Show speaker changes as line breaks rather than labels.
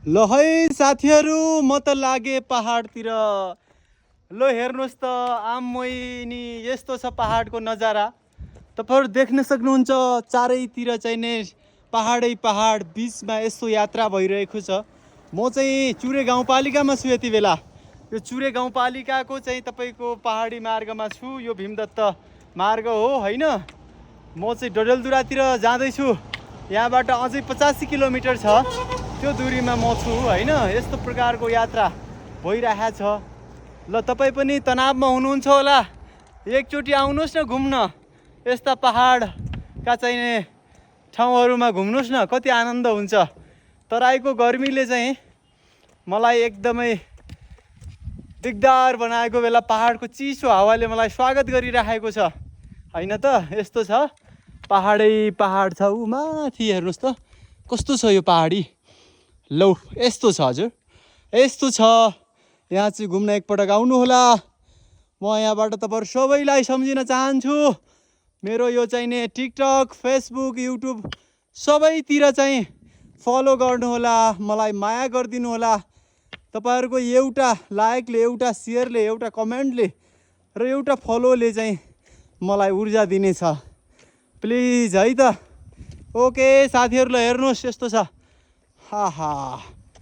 ल है साथीहरू म त लागे पहाडतिर। लो हेर्नुहोस् त आम्मै नि यस्तो छ पहाडको नजारा। तपाईहरु देख्न सक्नुहुन्छ चारैतिर चाहिँ नै पहाडै पहाड बीचमा यस्तो यात्रा भइरहेको छ। म चाहिँ चुरे गाउँपालिकामा छु यति बेला। यो चुरे गाउँपालिकाको चाहिँ तपाईको पहाडी मार्गमा छु। यो भीमदत्त मार्ग हो हैन। म चाहिँ डडेलधुरातिर जाँदैछु। यहाँबाट अझै 85 किलोमिटर छ त्यो दूरीमा म छु हैन। यस्तो प्रकारको यात्रा भइरहेको छ। ल तपाई पनि तनावमा हुनुहुन्छ होला, एकचोटि आउनुहोस् न घुम्न। यस्ता पहाडका चाहिँ ठाउँहरूमा घुम्नुहोस् न, कति आनन्द हुन्छ। तराईको गर्मीले चाहिँ मलाई एकदमै दिगदार बनाएको बेला पहाडको चिसो हावाले मलाई स्वागत गरिरहेको छ हैन त। यस्तो छ पहाडै पहाड छ। उ माथि हेर्नुहोस् त कस्तो छ यो पहाडी। लौ यस्तो छ हजुर, यस्तो छ। यहाँ चाहिँ घुम्न एकपटक आउनु होला। म यहाँबाट तपाईहरु सबैलाई सम्झिन चाहन्छु। मेरो यो चाहिँ नि टिकटक, फेसबुक, युट्युब सबैतिर चाहिँ फलो गर्नु होला, मलाई माया गरिदिनु होला। तपाईहरुको एउटा लाइकले, एउटा शेयरले, एउटा कमेन्टले र एउटा फलोले चाहिँ मलाई ऊर्जा दिनेछ। प्लिज है त। ओके साथीहरुलाई हेर्नुहोस् यस्तो छ। हा हा।